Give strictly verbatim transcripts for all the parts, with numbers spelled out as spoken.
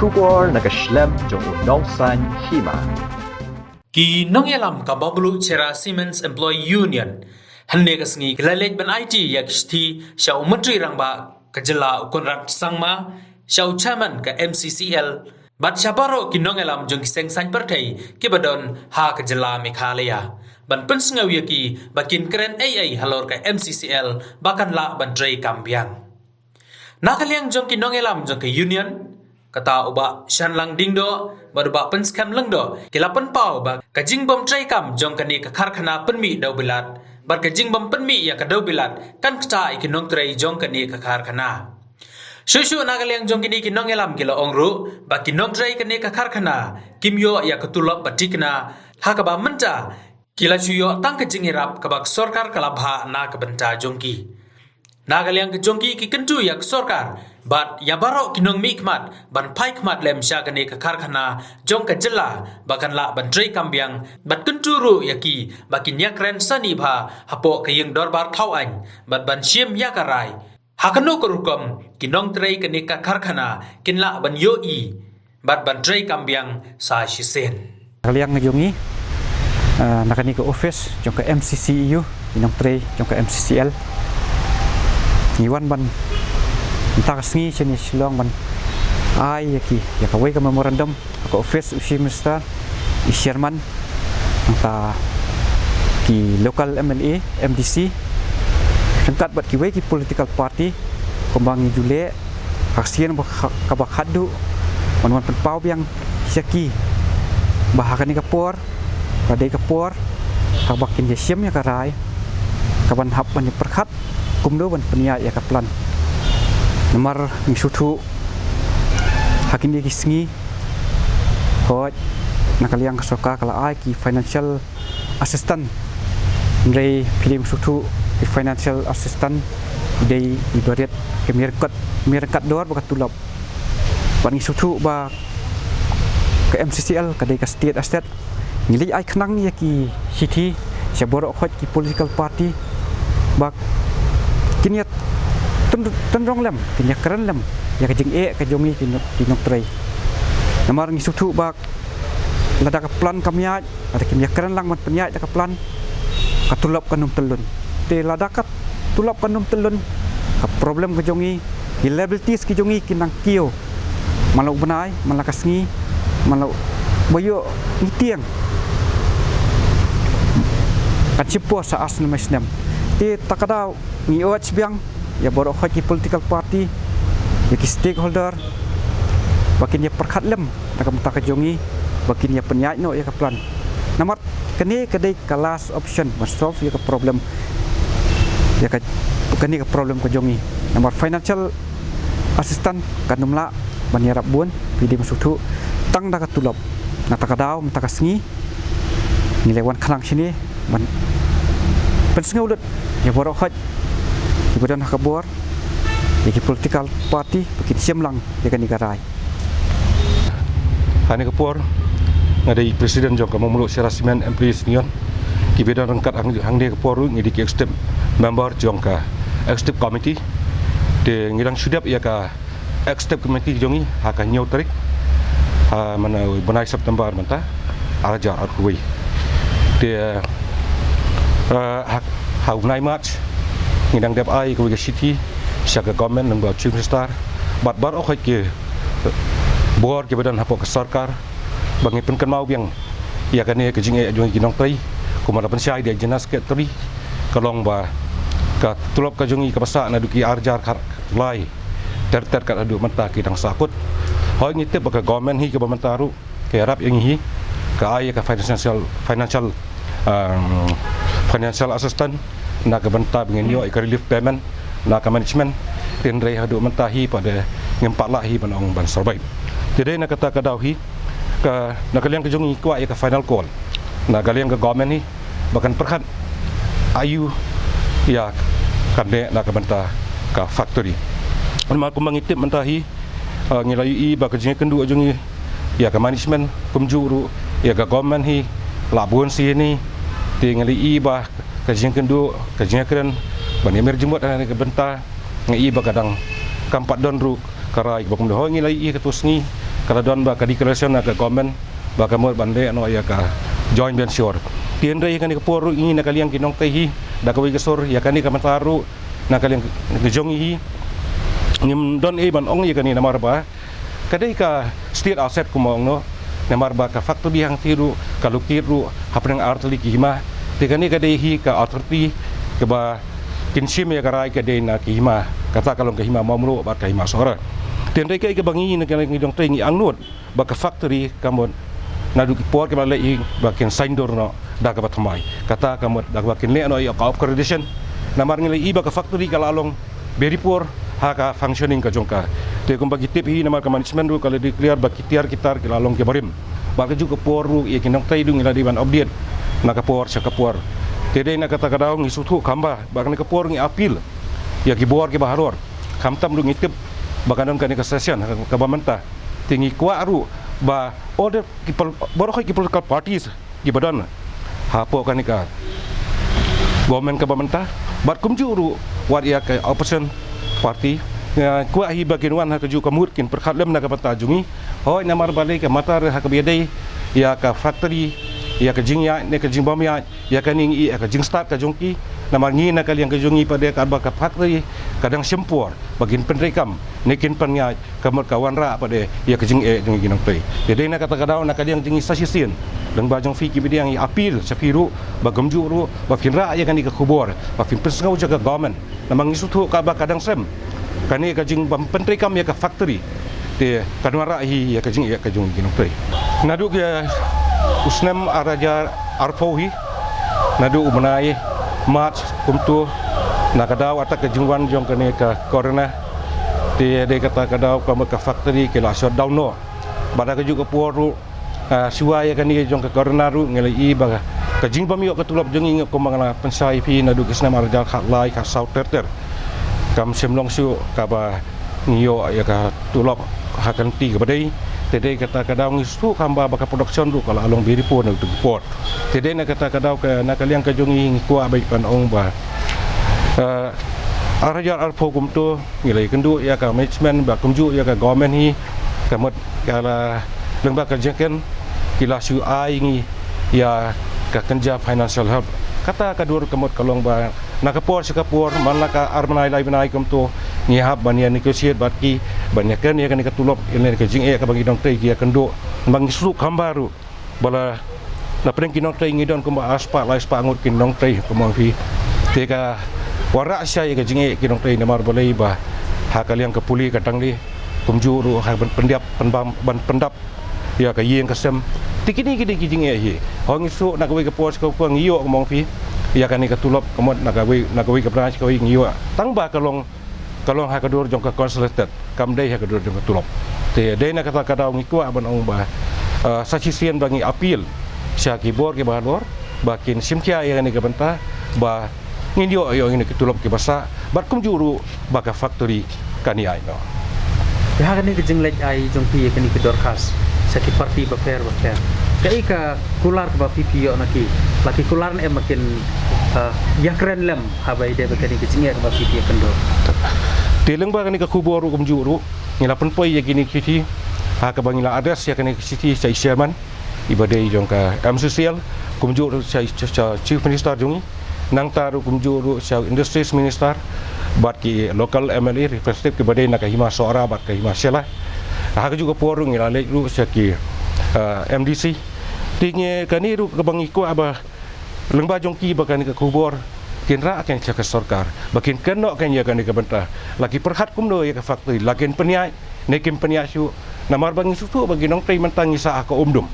Khubor na ka shlem jong u nongsan hima. Ki nongïalam ka Mawmluh Chera Cements Employee Union hynne ka sngi ki la leit ban aiti ïa ki shithi sha u Myntri Rangbah ka jylla u Conrad Sangma, sha u Chairman ka M C C L, bad sha baroh ki nongïalam jong ki seng saiñ pyrthei kiba don ha ka jylla Meghalaya, ban pynsngew ïa ki ba kin kren ei ei halor ka M C C L ba kan lah ban trei kam biang. Na ka liang jong ki nongïalam jong ka Union, kata u Bah Shanlang Diengdoh bad u Bah Pynskhem Lyngdoh, ki la pynpaw ba ka jingbym trei kam jong kane ka karkhana pynmih dewbilat bad ka jingbym pynmih ïa ka dewbilat kan ktah ïa ki nongtrei jong kane ka karkhana. Shuh shuh na ka liang jong kine ki nongïalam ki la ong ruh ba ki nongtrei kane ka karkhana kim ïoh ïa ka tulop ba thikna, ha kaba mynta ki la shu ïoh tang ka jingïarap kaba ka sorkar ka la bhah na ka bynta jong ki. Na ka liang ka jong ki, ki kyntu ïa ka sorkar bad ïa baroh ki nongmihkhmat ban phai khmat lem sha kane ka karkhana jong ka jylla ba kan lah ban trei kam biang, bad kyntu ruh ïa ki ba kin ïakren sani bha hapoh ka ïing dorbar thaw aiñ bad ban shim ïa ka rai ha kano ka rukom ki nongtrei kane ka karkhana kin lah ban ïohi bad ban trei kam biang sa shisien. Ka liang jong ngi, eh, na kane ka office jong ka M C C E U, ki nongtrei jong ka M C C L, ngi wan ban mynta ka sngi shane Shillong ban ai ïa ki, ïa kawei ka memorandum ha ka office u Chief Minister, i Chairman, nangta ki local M L A, M D C, ryngkat bad kiwei ki political party, kumba ngi ju leh ha ka sien ba kha-, kaba khatduh, ban wan pynpaw biang sha ki ba ha kane ka por ka dei ka por haba kin ïa shim ïa ka rai, kaban hap ban ïa pyrkhat kumno ban pynïaid ïa ka plan. Namar ngi sngewthuh ha kine ki sngi, hooid, na ka liang ka sorkar ka la ai ki financial assistant. Hynrei phi dei ban sngewthuh, ki financial assistant ki dei ibarat ka mih ryngkat, mih ryngkat dor bad ka tulop. Bad ngi sngewthuh ba ka M C C L ka dei ka state asset. Ngi leit ai khnang ïa ki shithi sha baroh khoit ki political party ba kin ïa tyn-, tynrong lem, kin ïa kren lem ïa ka jingeh ka jong ngi ki no-, ki nongtrei. Namar ngi sngewthuh ba lada ka plan kam ïaid, lada kim ïa kren lang ban pynïaid da ka plan, ka tulop kan ym tyllun. Te lada ka tulop kan ym tyllun, ka problem ka jong ngi, ki liabilities ki jong ngi kin nang kiew man la u bnai, man la ka sngi, man la u, ba ïoh ngi tieng, kan shim por sa ar snem, mai snem. Te ta ka daw ngi ot biang ïa baroh khoit ki political party, ïa ki stakeholder, ba kin ïa pyrkhat lem da ka bynta ka jong ngi, ba kin ïa pynïaid noh ïa ka plan. Namar kane ka dei ka last option ban solve ïa ka problem, ïa ka, kane ka problem ka jong ngi. Namar financial assistant kan ym lah ban ïarap bun, phi dei ban sngewthuh, tang da ka tulop. Na ta ka daw, mynta ka sngi ngi la wan khnang shane ban pynsngew lut ïa baroh khoit kiba don ha ka bor, ïa ki political party, ba kin shim lang ïa kane ka rai. Ha kane ka por nga dei president jong ka Mawmluh Chera Cement Employees Union. Kiba don ryngkat hang, hangne ka por ruh ngi dei ki executive member jong ka executive committee. Te ngi dang shu dep ïa ka executive committee jong ngi ha ka hynñiew tarik, ha, mynta u bnai September mynta ar hajar arphew wei. Te, eh, ha, ha u bnai March ngi dang dep ai kawei ka shithi sha ka government lyngba u Chief Minister bad baroh khoit ki bor kiba don hapoh ka sorkar, ba ngin pynkynmaw biang ïa kane ka jingeh jong ngi ki nongtrei. Kumba la pynshai da i General Secretary, ka long ba ka tulop ka jong ngi kaba sah naduh ki ar hajar khatlai ter ter kat haduh mynta ki dang sahkut. Hooid, ngi tip ba ka government hi kaba mynta ruh ka ïarap ïa ngi hi, ka ai ïa ka financial, financial, um, financial assistance na ka bynta ba ngin ïoh ïa ka relief payment na ka management. Hynrei haduh mynta hi pat de ngim pat lah hi ban ong ban survive. Te dei na kata ka daw hi, ka, na ka liang ka jong ngi kwah ïa ka final call na ka liang ka government hi, ba kan pyrkhat aïu ïa kane na ka bynta ka factory. Namar kumba ngi tip mynta hi, eh, ngi la ïohi ba ka jingïakynduh jong ngi ïa ka management kumjuh ruh ïa ka government hi la bun sien hi. Te ngi la ïohi ba ka jingïakynduh, ka jingïakren ban ïamir jingmut ha kane ka bynta, ngi ïohi ba ka dang kam pat don ruh ka rai kaba kumno. Hooid, ngi la ïohi katto sngi ka la don ba ka declaration na ka government ba ka mut ban leh noh ïa ka joint venture. Te hynrei kane ka por ruh ngi na ka liang ki nongtrei hi, da kawei ka sur ïa kane ka mynta ruh na ka liang ka jong ngi hi, ngim don ei ban ong ïa kane namar ba ka dei ka state asset kumba ong noh, namar ba ka factory hangtei ruh ka locate ruh hapdeng artylli ki hima. Te kane ka dei hi ka authority kaba kin shim ïa ka rai ka dei na ki hima, kata ka long ka hima Mawmluh bad ka hima Sohra. Te hynrei kaei kaba ngi na ka liang ki nongtrei ngi angnud ba ka factory ka mut naduh ki por kiba la leh hi ba kin saiñdur noh da kaba thymmai, kata ka mut da kaba kin leh noh ïa ka accreditation. Namar ngi la ïohi ba ka factory ka la long very poor ha ka functioning ka jong ka. Te kumba ki tip hi namar ka management ruh ka la declare ba ki tiar ki tar ki la long kiba rim. Bad kajuh ka por ruh ïa ki nongtrei ruh ngi la dei ban update na ka por sha ka por. Te dei na kata ka daw ngi sngewthuh kham bha ba kane ka por ngi appeal ïa ki bor kiba halor. Khamtam ruh ngi tip ba ka don kane ka session kaba mynta. Te ngi kwah ruh ba all the ki pol-, baroh ki political parties kiba don hapoh kane ka government kaba mynta bad kumjuh ruh wat ïa ka opposition party, nga kwah hi ba kin wan ha kajuh ka mut kin pyrkhat lem na ka bynta jong ngi. Hooid, namar balei ka matter ha kaba ïadei ïa ka factory, ïa ka jingïaid ne ka jingbym ïaid, ïa kane ngi ïa ka jingstad ka jong ki. Namar ngi na ka liang ka jong ngi pat de katba ka factory ka dang shim por ba kin pyntreikam ne kin pynïaid, ka mut ka wanrah pat de ïa ka jingeh jong ngi ki nongtrei. Te dei na kata ka daw na ka liang jong ngi sa shisien lyngba jong phi ki media ngi appeal sha phi ruh ba kumjuh ruh ba phin rah ïa kane ka khubor, ba phin pynsngew sha ka government. Namar ngi sngewthuh katba ka dang sem kane ka jingbym pyntreikam ïa ka factory, te kan wanrah hi ïa ka jingeh ka jong ngi ki nongtrei. Naduh ki, uh, u snem ar hajar arphew hi, naduh u bnai March kumto, na ka daw kata ka jingwan jong kane ka corona, te dei kata ka daw ka mut ka factory ki la shutdown noh. Bad ha kajuh ka por ruh, ah, shuwa ïa kane jong ka corona ruh ngi la ïohi ba ka jingbym ïoh ka tulop jong ngi, kumba nga la pynshai ïa phi, naduh ki snem ar hajar khatlai khatsaw ter ter kam shym long shuh kaba ngi ïoh ïa ka tulop ha ka lynti kaba dei. Te dei kata ka daw ngi sngewthuh kham bha ba ka production ruh ka la long very poor naduh ki por. Te dei na kata ka daw ka, na ka liang ka jong ngi ngi kwah beit ban ong ba, eh, ar hajar arphew kumto ngi la ïakynduh ïa ka management bad kumjuh ïa ka government hi, ka mut ka la, lyngba ka jingkren ki la shu ai ngi ïa ka kynja financial help. Kata ka dur ka mut ka long ba na ka por sha ka por, man la ka ar bnai lai bnai kumto, ngi hap ban ïa negotiate bad ki ban ïakren ïa kane ka tulop, ïa kane ka jingeh kaba ngi nongtrei ki ïakynduh. Ba ngi sngewthuh kham bha ruh ba la, na pdeng ki nongtrei ngi don kumba ar spah lai spah ngut ki nongtrei kumba phi. Te ka wanrah shai ïa ka jingeh ki nongtrei namar balei ba ha ka liang ka pule ka dang leh, kumjuh ruh ha ban pyndap pynbam ban pyndap ïa ka ïing ka sem. Te kine kine ki jingeh hi. Hooid, ngi sngewthuh na kawei ka por sha ka por ngi ïoh kumba phi ïa kane ka tulop, ka mut na kawei, na kawei ka branch kawei ngi ïoh, tang ba ka long ka long ha ka dur jong ka consolidated, kam dei ha ka dur jong ka tulop. Te dei na kata ka daw ngi kwah ban ong ba, ah, sa shisien ba ngi appeal sha ki bor kiba halor ba kin shim khia ïa kane ka bynta ba ngin ïoh, ïoh ïa kine ki tulop kiba sah bad kumjuh ruh ba ka factory kan ïaid noh. Te ha kane ka jingleit ai jong phi ïa kane ka dorkhas sha ki party bapher bapher, kaei ka kular kaba phi phi ïoh na ki? La ki kular ne em ba kin, ah, ïakren lem haba ïadei bad kane ka jingeh kaba phi phi ïakynduh? Te lyngba kane ka khubor ruh kumjuh ruh ngi la pynpoi ïa kine ki shithi, ha kaba ngi la address ïa kane ka shithi sha i chairman iba dei jong ka M C C L, kumjuh ruh sha, sha, sha chief minister jong ngi, nangta ruh kumjuh ruh sha industries minister bad ki local M L A representative kiba dei na ka hima Sohra bad ka hima Shella. Ha kajuh ka por ruh ngi la leit ruh sha ki, ah, M D C. Te ngi kane ruh kaba ngi kwah ba lyngba jong ki ba kane ka khubor kin rah kein sha ka sorkar ba kin kynnoh kein ïa kane ka bynta. La ki pyrkhat kumno ïa ka factory, la kin pynïaid ne kim pynïaid shuh? Namar ba ngi sngewthuh ba ki nongtrei mynta ngi sah ha ka umdum,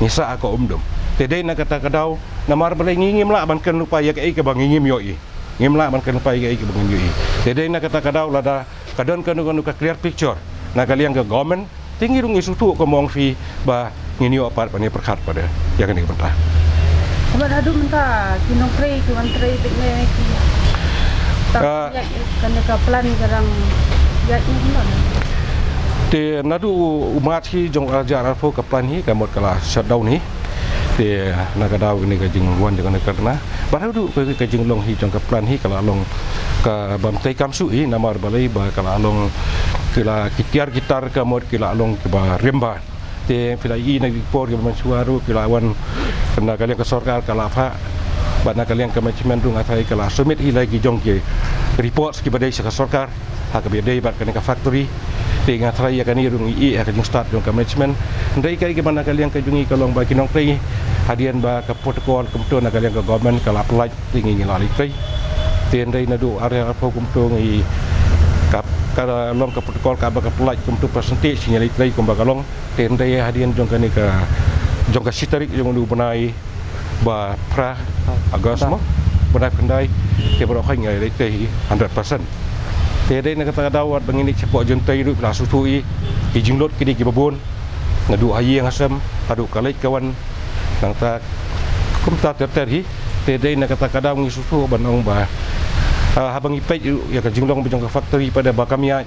ngi sah ha ka umdum. Te dei na kata ka daw, namar balei ngi ngim lah ban kren lypa ïa kaei kaba ngi ngim ïohi. Ngim lah ban kren lypa ïa kaei kaba ngim ïohi. Te dei na kata ka daw lada ka don kano kano ka clear picture na ka liang ka government, te ngi ruh ngi sngewthuh kumba ong phi ba ngin ïoh pat ban ïa pyrkhat pat ïa kane ka bynta. Kumba haduh mynta ki nongtrei ki wan trei beit ne ki, ah, kane ka plant ka dang ïaid ne kumno? Te naduh u March hi jong ar hajar arphew ka plant hi ka mut ka la shutdown hi. Te na ka daw kane ka jingwan jong kane ka corona, bad haduh ka, ka jinglong hi jong ka plant hi ka la long kabym treikam shuh hi namar balei ba ka la long ki la ki tiar ki tar ka mut ki la long kiba rim bha. Te phi la ïohi na ki por kiba mynshuwa ruh ki la wan na ka liang ka sorkar ka la phah bad na ka liang ka management ruh nga tharai ka la submit hi la ki jong ki reports kiba dei sha ka sorkar ha kaba ïadei bad kane ka factory. Te nga tharai ïa kane ruh ngi ïohi ha ka jingstad jong ka management. Hynrei kaei kaba na ka liang ka jong ngi ka long ba ki nongtrei hadien ba ka protocol kumto na ka liang ka government ka la pyllait te ngi ngi la leit trei. Te hynrei naduh ar hajar arphew kumto ngi ka, ka long ka protocol kaba ka pyllait kumto percentage ngi leit trei kumba ka long. Te hynrei hadien jong kane ka, jong ka shi tarik jong u bnai ba phra August mo, bnai khyndai, te baroh khoit ngi leit trei hi hundred percent. Te dei na kata ka daw wat ba ngin ïa shapoh jong tei ruh la shu thuh ïa ki jinglut kine kiba bun. Naduh ha ïing ha sem haduh ka leit ka wan. Nangta kumta ter ter hi. Te dei na kata ka daw ngi shu thuh ban ong ba, ah, haba ngi peit ïa ka jinglong ba jong ka factory pat ba kam ïaid,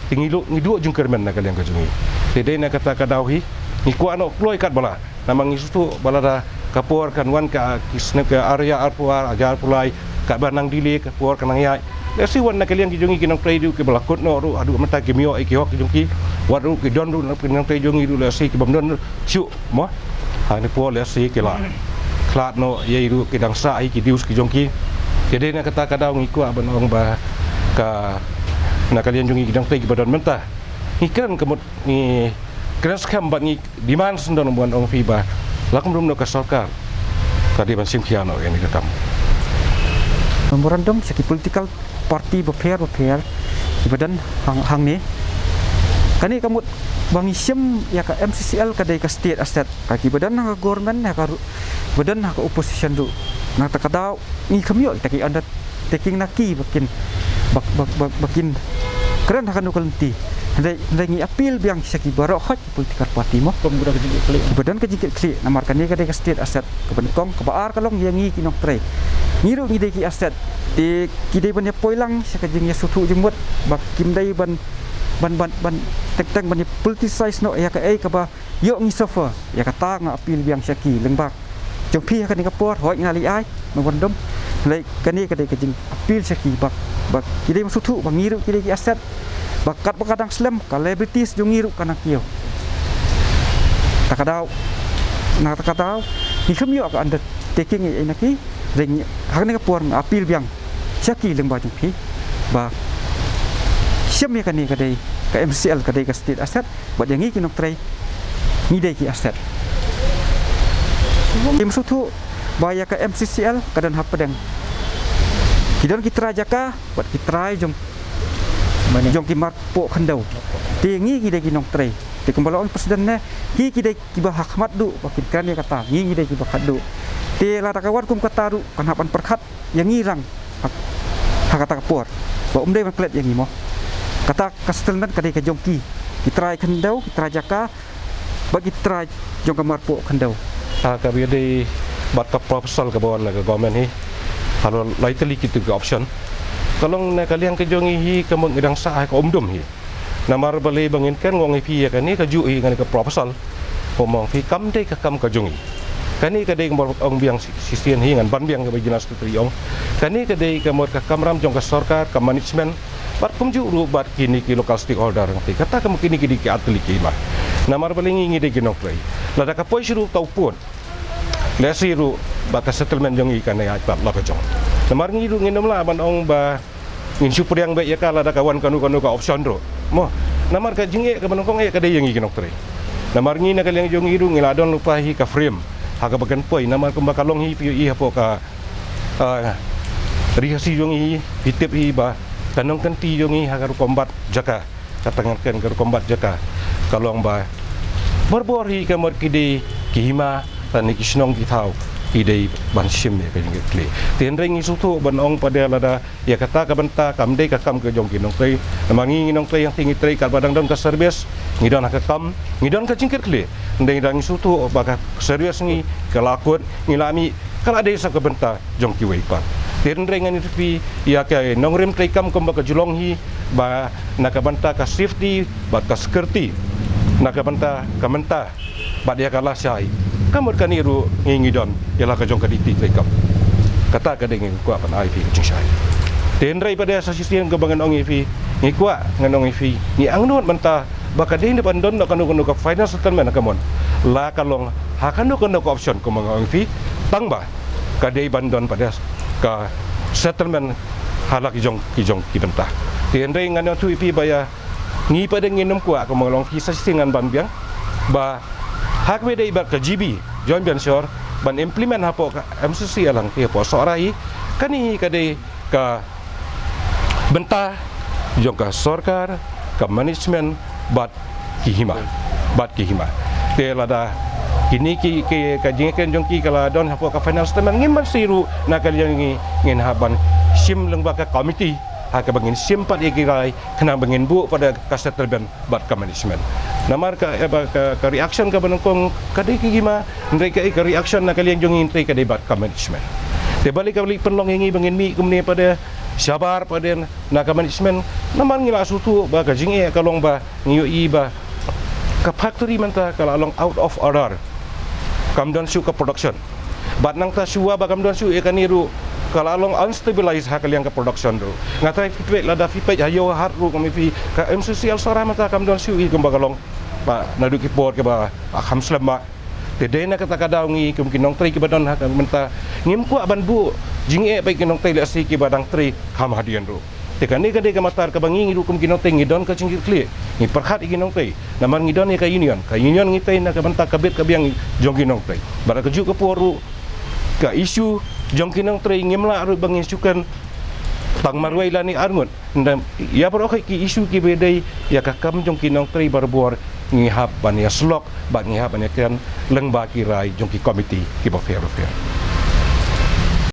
te ngi duh, ngi duh jingkyrmen na ka liang ka jong ngi. Te dei na kata ka daw hi ngi kwah noh kloi katba lah. Namar ngi shu thuh ba lada ka por kan wan ka ki snem ka ar hajar arphew ar, ar hajar arphew lai, katba nang delay ka por kan nang ïaid. Lehse wat na ka liang ki jong ngi ki nongtrei ruh kiba la kut noh ruh haduh mynta kim ïoh ïa ki hok ki jong ki. Wat ruh ki don ruh na ki nongtrei jong ngi ruh lehse kibym don shuh mo. Hangne por lehse ki la khlad noh ïa ruh ki dang sah ïa ki dues ki jong ki. Te dei na kata ka daw ngi kwah ban ong ba ka, na ka liang jong ngi ki nongtrei kiba don mynta ngi kren ka mut ngi kren skhem bad ngi demand sngewdon ban ong phi ba la kum ruh noh ka sorkar ka dei ban shim khia noh ïa kane ka kam. Memorandum sha ki political party bapher bapher kiba don hang, hangne. Kane ka mut ba ngi shim ïa ka M C C L ka dei ka state asset, ka kiba don ha ka government ha ka ruh, kiba don ha ka opposition ruh. Nangta ka daw ngi kham ïoh kita ki undertaking na ki ba kin, ba, ba, ba, ba kin kren ha kano ka lynti. Hynrei, hynrei ngi appeal biang sha ki baroh khoit political party mo. Kum ba don ka jingkitkhlieh. Ba don ka jingkitkhlieh namar kane ka dei ka state asset. Kaba nyngkong, kaba ar ka long ïa ngi ki nongtrei. Ngi ruh ngi dei ki asset. Te ki dei ban ïa poi lang sha ka jingïasngewthuh jingmut ba kim dei ban, ban, ban, ban teng teng ban ïa politicize noh ïa kaei kaba ïoh ngi suffer. Ïa kata nga appeal biang sha ki lyngba jong phi ha kane ka por, hooid nga leh ai memorandum. Hynrei kane ka dei ka jingappeal sha ki ba, ba ki dei ban sngewthuh ba ngi ruh ki dei ki asset. Ba katba ka dang slem ka liabilities jong ngi ruh kan nang kiew. Ta ka daw, na ta ka daw ngi kham ïoh ka undertaking ïa na ki. Hynrei ha kane ka por nga appeal biang sha ki lyngba jong phi ba shim ïa kane ka dei ka M C L ka dei ka state asset. Bad ïa ngi ki nongtrei ngi dei ki asset. Ngim sngewthuh ba ïa ka M C C L ka don hapdeng. Ki don ki trai jaka bad ki trai jong, jong ki marpoh khyndew. Te ngi ngi dei ki nongtrei. Te kumba la ong president ne, ki ki dei kiba ha khmat duh ba kin kren ïa kata, ngi ngi dei kiba khat duh. Te lada ka wan kum kata ruh kan hap ban pyrkhat ïa ngi rang ha, ha kata ka por ba um dei ban klet ïa ngi mo. Kata ka settlement ka dei ka jong ki, ki trai khyndew, ki trai jaka bad ki trai jong ka marpoh khyndew. Ha kaba ïadei bad ka proposal kaba wan na ka government hi, halor lai tylli kitu ki option, ka long na ka liang ka jong ngi hi ka mut ngi dang sah ha ka um dum hi. Namar balei ba ngin kren, nga ong ïa phi ïa kane kajuh hi, kane ka proposal, ong ong phi kam dei ka kam ka jong ngi. Kane ka dei kumba ong biang shi-, shisien hi, ngan ban biang kaba ïa na secretary ong. Kane ka dei ka mut ka kamram jong ka sorkar, ka management bad kumjuh ruh bad kine ki local stakeholder. Te kata ka mut kine ki dei ki ar tylli ki hima. Namar balei ngi ngi dei ki nongtrei. Lada ka poi sha ruh tau pun, lehse ruh ba ka settlement jong ngi kan ïaid pat la ka jong. Namar ngi ruh ngin ym lah ban ong ba ngin shu pdiang beit ïa ka lada ka wan kano kano ka option ruh mo. Namar ka jingeh kaba nyngkong eh ka dei ïa ngi ki nongtrei. Namar ngi na ka liang jong ngi ruh ngi la don lypa hi ka frame ha kaba kan poi. Namar kumba ka long hi phi ïohi hapoh ka, ah, ri Khasi jong ngi, phi tip hi ba ka nongkynti jong ngi ha ka rukom bat jaka, kata ngan kren ka rukom bat jaka, ka long ba borbor hi ka mut ki dei ki hima lane ki shnong ki thaw ki dei ban shim ïa ka jingkitkhlieh. Te hynrei ngi sngewthuh ban ong pat de lada ïa kata ka bynta kam dei ka kam ka jong ki nongtrei. Namar ngi ngi nongtrei hangtei ngi trei katba dang don ka service, ngi don ha ka kam, ngi don ka jingkitkhlieh. Hynrei ngi dang ngi sngewthuh ba ka service ngi ka la kut, ngi la mih, ka la dei sa ka bynta jong kiwei pat. Te hynrei ngan ïathuh ïa ka nongrim treikam kumba ka ju long hi ba na ka bynta ka safety bad ka security, na ka bynta ka mynta bad ïa ka lashai, ka mut kane ruh ngi ngi don ïa la ka jong ka duty treikam. Kata ka dei ngi kwah ban ai phi ka jingshai. Te hynrei pat de sa shisien kaba ngan ong ïa phi, Ngi kwah, ngan ong ïa phi, ngi angnud mynta ba ka dei ban don noh kano kano ka final settlement ha ka mon, la ka long ha kano kano ka option, kumba nga ong ïa phi, tang ba ka dei ban don pat ka settlement ha la ki jong ki jong ki bynta. Te hynrei ngan ong ïa phi ba ïa ngi pat ngin ym kwah, kumba nga ong ïa phi, sa shisien ngan ban biang ba ha kaba ïadei bad ka G B joint venture ban implement hapoh ka M C C alang te hapoh Sohra hi, kane hi ka dei ka bynta jong ka sorkar, ka management bad ki hima, bad ki hima. Te lada kine ki, ki, ka jingkren jong ki ka la don hapoh ka final settlement, ngim banse ruh na ka liang ngi, ngin hap ban shim lyngba ka committee ha kaba ngin shim pat ïa ki rai khnang ba ngin buh pat ka settlement bad ka management. Namar ka, eh, ba ka, ka reaction kaba nyngkong ka dei ka hima, hynrei ka, eh, ka reaction na ka liang jong ngi hynrei ka dei bad ka management. Te balei ka balei pynlong ïa ngi ba ngin mih kumne pat shabar pat na ka management? Namar ngi la sngewthuh ba ka jingeh ka long ba ngi ïohi ba ka factory mynta ka la long out of order, kam don shuh ka production. Bad nangta shuwa ba kam don shuh ïa kane ruh, ka la long unstabilized ha ka liang ka production ruh. Nga trai phi peit, lada phi peit ha Yohahat ruh, kumne phi, ka M C C Sohra mynta kam don shuh ïa kumba ka long ba naduh ki por kiba, ah, kham slem ba. Te dei na kata ka daw ngi kum ki nongtrei kiba don ha ka mynta, ngim kwah ban buh jingeh bad ki nongtrei lehse kiba dang trei kham hadien ruh. Te kane ka dei ka matar kaba ngi ruh kum ki nongtrei ngi don ka jingkitkhlieh, ngi pyrkhat ïa ki nongtrei. Namar ngi don ïa ka union, ka union ngi trei na ka bynta ka bit ka biang jong ki nongtrei. Bad ha kajuh ka por ruh ka issue jong ki nongtrei ngim lah ruh ba ngin shu kren tang marwei lane arngut. Ynda ïa baroh ki issue kiba dei ïa ka kam jong ki nongtrei barabor ngi hap ban ïa slok bad ngi hap ban ïa kren lyngba ki rai jong ki committee kiba pher bapher.